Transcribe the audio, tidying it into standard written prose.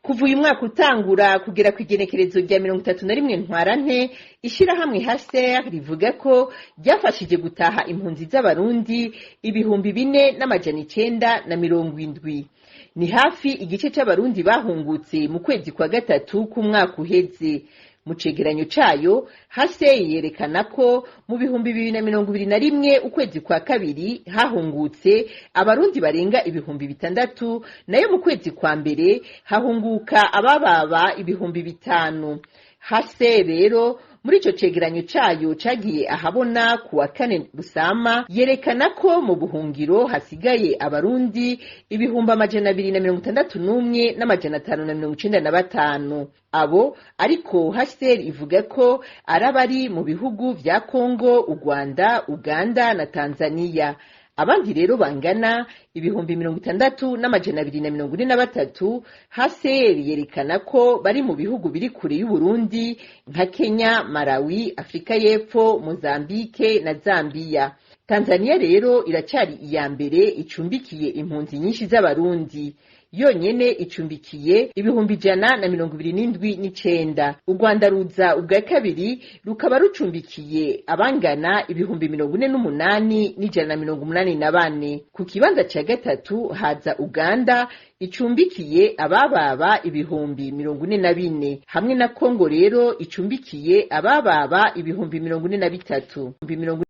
Kuva uyu mwaka utangura kugera ku igenekerezo rya 31 Ntwarante, ishirahamwe HCR rivuga ko ryafashije gutaha impunzi z'Abarundi 4970. Ni hafi igice c'Abarundi bahungutse mu kwezi kwa gatatu k'umwaka uheze. Mu cegeranyo cayo, HCR yerekana ko mu 2021 ukwezi kwa kabiri hahungutse Abarundi barenga 6000, nayo mu kwezi kwa mbere hahunguka abababa 5000. HCR rero muri ico cegeranyo cayo cagiye ahabona ku wa kane Rusama, yerekana ko mu buhungiro hasigaye Abarundi 261,595. Abo ariko HCR ivuga ko ari abari mu bihugu vya Kongo, u Rwanda, Uganda na Tanzania. Abandi rero bangana 60,243, HCR yerekana ko bari mu bihugu biri kure y'Uburundi nka Kenya, Malawi, Afrika y'Epfo, Mozambique na Zambia. Tanzania rero iracari iya mbere icumbikiye impunzi nyinshi z'Abarundi. Yonyene icumbikiye 127,000. U Rwanda ruza ubwa kabiri, rukaba rucumbikiye abangana 48,184. Ku kibanza ca gatatu haza Uganda icumbikiye abababa 44,000, hamwe na Kongo rero icumbikiye abababa 43,000.